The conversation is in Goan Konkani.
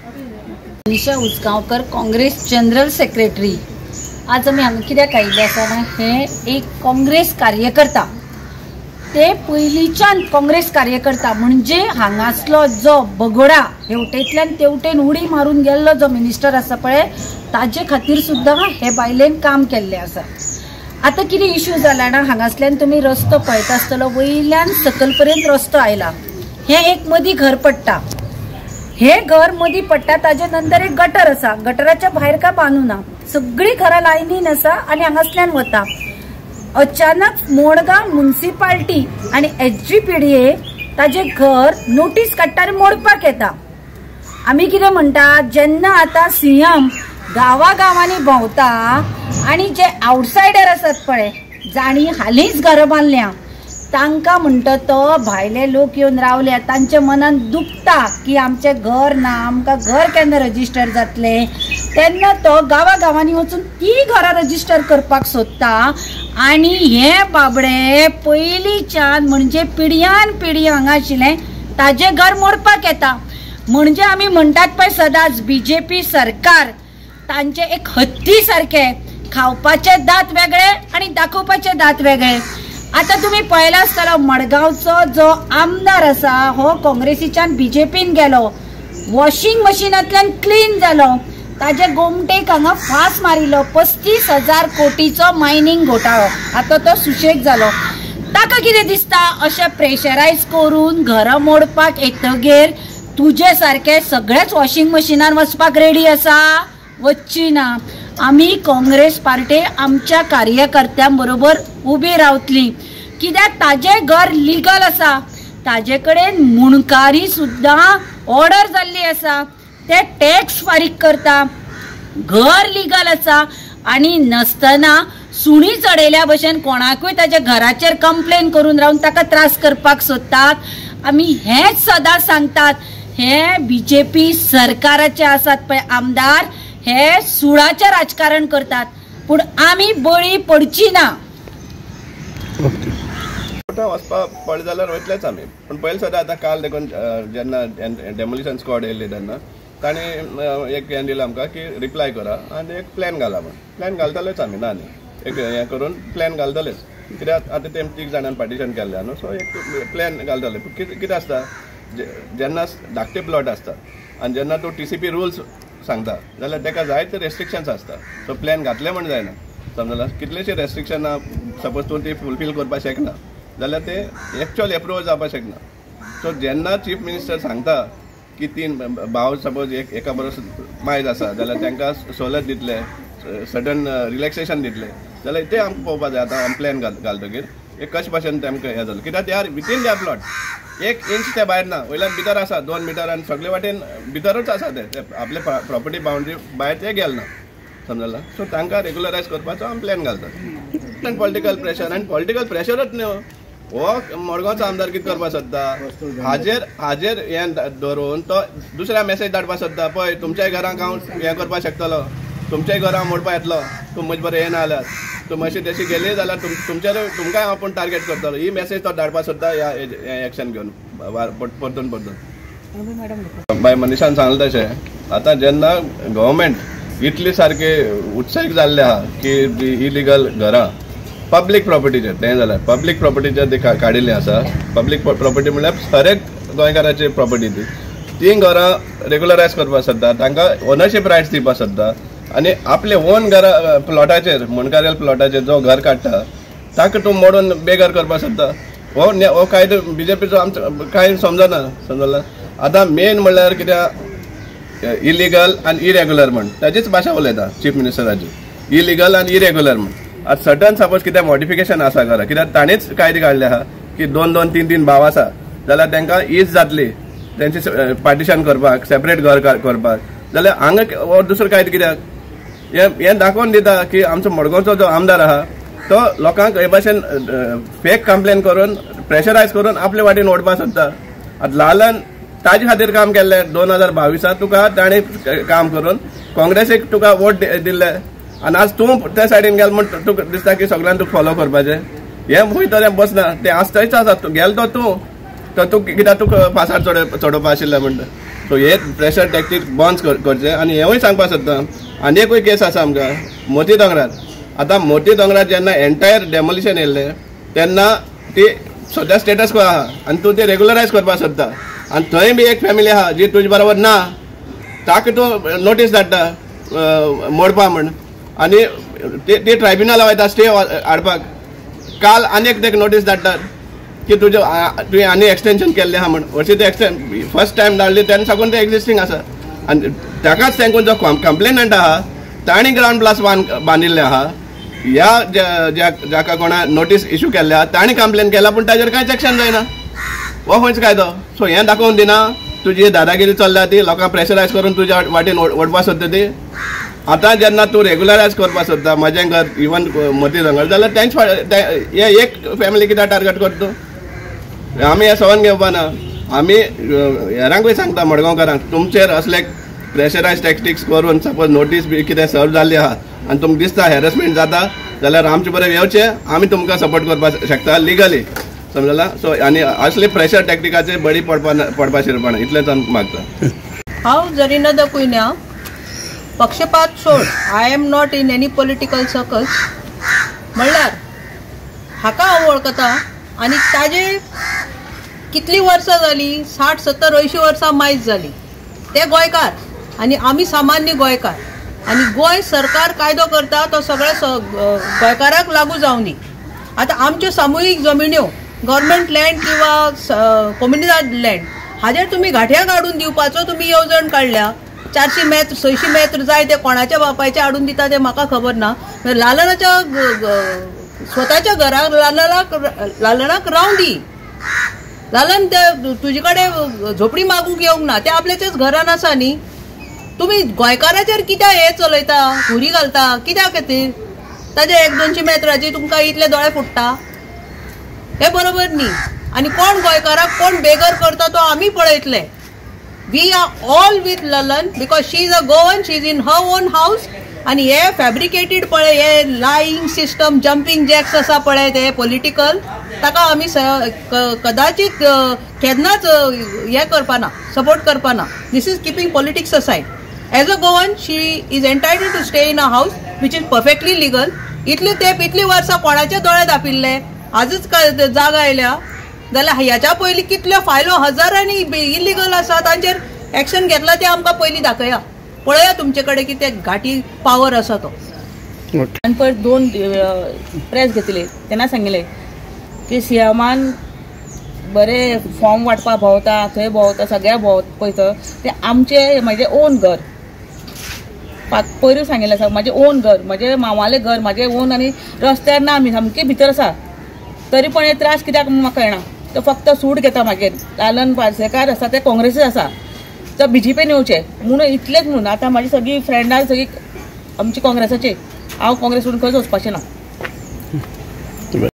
Manisha Usgaonkar, Congress general secretary. आज आमी हांगा कित्याक आयिल्ले आसा, हे एक काँग्रेस कार्यकर्ता, ते पयलींच्यान काँग्रेस कार्यकर्ता म्हणजे हांगासलो जो बगोडा हेवटेंतल्यान तेवटेन उडी मारून गेल्लो जो मिनिस्टर आसा पळय, ताजे खातीर सुद्दां हे बायलेन काम केल्लें आसा. आतां कितें इश्यू जाला ना, हांगासल्यान तुमी रस्तो पळयता आसतलो, वयल्यान सकयल पर्यंत रस्तो आयला. हें एक मदीं घर पडटा, हे घर मदीं पडटा, ताजे नंतर एक गटर आसा, गटराच्या भायर काय बांदू ना, सगळीं घरां लायनीन आसा आनी हांगासल्यान वता. अचानक मडगांव म्युनिसिपाल्टी आनी SGPDA ताजे घर नोटीस काडटा आनी मोडपाक येता. आमी कितें म्हणटा, जेन्ना आतां सीएम गांवागांवांनी भोंवता आनी जे आवटसायडर आसात पळय, जांणी हालींच घरां बांदल्या, तांकां म्हणटा तो भायले लोक येवन रावल्या, तांच्या मनान दुखता की आमचें घर ना, आमकां घर केन्ना रजिस्टर जातलें, तेन्ना तो गांवागांवांनी वचून ती घरां रजिस्टर करपाक सोदता. आनी हे बाबडे पयलींच्यान म्हणजे पिढयान पिढी हांगा आशिल्लें ताजें घर मोडपाक येता. म्हणजे आमी म्हणटात पळय सदांच बीजेपी सरकार तांचे एक हत्ती सारखे, खावपाचे दांत वेगळे आनी दाखोवपाचे दांत वेगळे. आतां तुमी पळयला आसतलो, मडगांवचो जो आमदार आसा हो काँग्रेसीच्यान बीजेपीन गेलो, वॉशिंग मशिनांतल्यान क्लीन जालो, ताजे गोमटेक हांगा फास मारिल्लो, 35,000 कोटीचो मायनींग घोटाळो, आतां तो सुशेग जालो. ताका कितें दिसता, अशें प्रेशरायज करून घरां मोडपाक येतगीर तुजे सारके सगळेच वॉशिंग मशिनान वचपाक रेडी आसा, वच्ची ना. आमी काँग्रेस पार्टी आमच्या कार्यकर्त्यां बरोबर उबी रावतली, कित्याक ताजें घर लिगल आसा, ताजे कडेन मुणकारी सुद्दां ऑर्डर जाल्ली आसा, ते टॅक्स फारीक करता, घर लिगल आसा आनी नसतना सुणी चडयल्या भशेन कोणाकूय ताच्या घराचेर कंप्लेन करून रावन ताका त्रास करपाक सोदतात. आमी हेंच सदां सांगतात, हे बीजेपी सरकाराचे आसात पळय आमदार, हे सुडाचें राजकारण करतात, पूण आमी बळी पडची ना. वचपा पडले जाल्यार वयतलेच आमी, पूण पयलीं सदां आतां काल देखून जेन्ना डेमोलिशन स्क्वॉड येयल्ली तेन्ना तांणी एक हें दिलां आमकां की रिप्लाय करा आनी एक प्लॅन घाला म्हूण. प्लॅन घालतलेच आमी, ना न्ही, एक हें करून प्लॅन घालतलेच, कित्याक आतां ते 3 जाणांनी पार्टिशन केल्लें न्हू, सो एक प्लॅन घालतले. पूण कितें आसता, जेन्ना धाकटे प्लॉट आसता आनी जेन्ना तूं TCP rules सांगता जाल्यार ताका जायते रेस्ट्रिक्शन्स आसता, सो प्लॅन घातले म्हण जायना, समजला. कितलेशे रेस्ट्रिक्शनां सपोज तूं ती फुलफील करपाक शकना जाल्यार ते एक्चुअल एप्रुवल जावपाक शकना. सो जेन्ना चीफ मिनिस्टर सांगता की 3 भाव सपोज एका बरोबर मायज आसा जाल्यार तांकां सवलत दितले, सर्टन रिलॅक्सेशन दितले, जाल्यार ते आमकां पळोवपाक जाय. आतां आमी प्लॅन घालतकीर एक कशे भाशेन तेमकां हें जालें, कित्याक they are within their plot, 1 inch ते भायर ना, वयल्यान भितर आसा 2 मिटर आनी सगळे वाटेन भितरूच आसा, ते आपले प्रॉपर्टी बाउंड्री भायर ते गेले ना, समजला. सो तांकां रेगुलरायज करपाचो आमी प्लॅन घालतात. पॉलिटिकल प्रेशर आनी पॉलिटिकल प्रेशरूच न्हू, हो मडगांवचो आमदार कितें करपाक सोदता, हाजेर हें दवरून तो दुसऱ्या मॅसेज धाडपाक सोदता, पळय तुमच्याय घरांक हांव हें करपाक शकतलो, तुमच्याय घरां मोडपा येतलो, तूं म्हजे बरें येना जाल्यार, तूं मातशी तशी गेली जाल्यार तुमकांय हांव पूण टार्गेट करतलो, ही मॅसेज तो धाडपाक सोदता ह्या एक्शन घेवन परतून परतून. बाय मनीषान सांगलें तशें आतां जेन्ना गव्हर्मेंट इतली सारकी उत्साहीक जाल्ले आहा की इलिगल घरां पब्लीक प्रॉपर्टीचेर, तें जाल्यार पब्लीक प्रॉपर्टीचेर ती काडिल्ली आसा, पब्लीक प्रॉपर्टी म्हणल्यार हर एक गोंयकाराची प्रॉपर्टी ती, तीं घरां रेगुलरायज करपाक सोदता, तांकां ओनरशीप रायट्स दिवपाक सोदता आनी आपले ओन घरा प्लॉटाचेर, मुणकारेल प्लॉटाचेर जो घर काडटा ताका तूं मोडून बेघर करपाक सोदता. हो कायदो बीजेपीचो आमचो कांय समजना, समजला. आतां मेन म्हणल्यार कित्याक इलिगल आनी इरेगुलर म्हण ताजीच भाशा उलयता चीफ मिनिस्टराची, इलिगल आनी इरेगुलर म्हण. आतां सर्टन सपोज कितें मॉडिफिकेशन आसा घरा, कित्याक ताणेच कायदे काडले आहा की 2 2 3 3 भाव आसा जाल्यार तांकां is जातली तेंचे पार्टिशन करपाक, सेपरेट घर करपाक, जाल्यार हांगा हो दुसरो कायदो कित्याक हें दाखोवन दिता की आमचो मडगांवचो जो आमदार आहा तो लोकांक हे भाशेन फेक कंप्लेन करून प्रेशरायज करून आपले वाटेन ओडपाक सोदता. आतां लालन ताजे खातीर काम केल्लें 2022 तुका ताणें काम करून काँग्रेसीक तुका वोट दिल्ले आनी आज तूं त्या सायडीन गेल म्हण तुका दिसता की सगळ्यांक तुका फॉलो करपाचें, हें खंय तरी बसना, तें आसतच आसा. गेलो तो तूं, तो तूं कित्याक तुका फासार चडोवपा आशिल्लें म्हणटा. सो हे प्रेशर टॅक्टीक बंद करचें. आनी हेंवूय सांगपाक सोदता, आनी एकूय केस आसा आमकां मोती दोंगरार. आतां मोती दोंगरार जेन्ना एंटायर डेमोलिशन येयल्लें तेन्ना ती सद्या स्टेटस को आहा आनी तूं ते रेगुलरायज करपाक सोदता आनी थंय बी एक फॅमिली आहा जी तुजे बरोबर ना, ताका तूं नोटीस धाडटा मोडपा म्हण आनी ते ट्रायब्युनला वयता स्टे हाडपाक. काल आनी एक तेका नोटीस धाडटात की तुजें तुवें आनी एक्सटेंशन केल्लें आहा म्हण. हरशीं ते एक्सटेंड फर्स्ट टायम धाडली तेन्ना साकून ते एक्झिस्टींग आसा आनी ताकाच तेंकून जो कंप्लेनंट आहा तांणी ग्रावंड प्लस बांदिल्लें आहा. ह्या जाका कोणा नोटीस इशू केल्ले आहा तांणी कंप्लेन केला, पूण ताजेर कांयच एक्शन जायना. हो खंयचो कायदो? सो हें दाखोवन दिना तुजी दादागिरी चल्ल्या ती लोकांक प्रेशरायज करून तुज्या वाटेन ओडपा सोदता ती. आतां जेन्ना तूं रेगुलरायज करपाक सोदता म्हजें घर इवन मोती दोंगर जाल्यार तेंच हे एक फॅमिली कित्याक टार्गेट करता तूं? आमी हें सहन घेवपा ना. आमी हेरांकूय सांगता मडगांवकारांक, तुमचेर असले प्रेशरायज टॅक्टिक्स करून सपोज नोटीस बी कितें सर्व जाल्ली आहा आनी तुमकां दिसता हॅरसमेंट जाता जाल्यार आमचे बरें येवचें, आमी तुमकां सपोर्ट करपाक शकता लिगली, समजला? सो आनी असले प्रेशर टॅक्टिकाचे बळी पडपा शिरपा इतलेंच आमी मागता. हांव जरीना the Cunha, पक्षपात सोड, I am not in any political circles. म्हणल्यार हाका हांव वळखता आनी ताजे कितलीं वर्सां जालीं, 60, 70, 80 वर्सां मायज जालीं. ते गोंयकार आनी आमी सामान्य गोंयकार आनी गोंय सरकार कायदो करता तो सगळ्या गोंयकाराक लागू जावनी. आतां आमच्यो सामुहीक जमिन्यो, गव्हर्मेंट लँड किंवा कोम्युनिदाद लँड हाजेर तुमी घाट्यांक हाडून दिवपाचो तुमी येवजण काडल्या. 400 मेत्र 600 मेत्र जाय ते कोणाच्या बापायचे हाडून दिता ते म्हाका खबर ना. लालनाच्या स्वताच्या घराक लालनाक रावूं दी. लालन ते तुजे कडेन झोपडी मागूंक येवंक ना, ते आपल्याच्याच घरान आसा न्ही. तुमी गोंयकाराचेर कित्याक हे चलयता, घुरी घालता कित्या खातीर? ताजे 100-200 मेत्राची तुमकां इतले दोळे फुट्टा, हे बरोबर न्ही. आनी कोण गोंयकाराक कोण बेगर करता तो आमी पळयतले. We are all with Lalan because she is a Goan, she is in her own house. आनी हे फॅब्रिकेटेड पळय, हे लायिंग सिस्टम, जंपींग जॅक्स आसा पळय, ते पॉलिटिकल, ताका आमी कदाचित केन्नाच हे करपाना, support करपाना. This is keeping politics aside. As a Goan she is entitled to stay in a house which is perfectly legal. इतले तेप इतली वर्सां कोणाच्या दोळे दापिल्ले, आजच जागा आयल्या जाल्यार ह्याच्या पयलीं कितल्यो फायलो हजारांनी इलिगल आसा तांचेर एक्शन घेतला ते आमकां पयलीं दाखया, पळया तुमचे कडेन कितें घाटी पावर आसा तो. आनी पयर 2 प्रेस घेतले तेन्ना सांगिल्लें की सीएमान बरें फॉर्म वांटपाक भोंवता, थंय भोंवता, सगळ्या भोंवता पळयता, तें आमचें म्हजें ओन घर, पयरूय सांगिल्लें आसा, म्हजें ओन घर, म्हजें मामालें घर, म्हजें ओन, आनी रस्त्यार ना, आमी सामकें भितर आसा, तरी पण हे त्रास कित्याक म्हाका कळना. तो फक्त सूट घेता मागीर. लालन पार्सेकार आसा ते काँग्रेसीच आसा, तो बीजेपीन येवचें म्हणून इतलेंच म्हणून आतां म्हाजी सगळीं फ्रेंडां सगळीं आमची काँग्रेसाची, हांव काँग्रेस सोडून खंयच वचपाचें ना.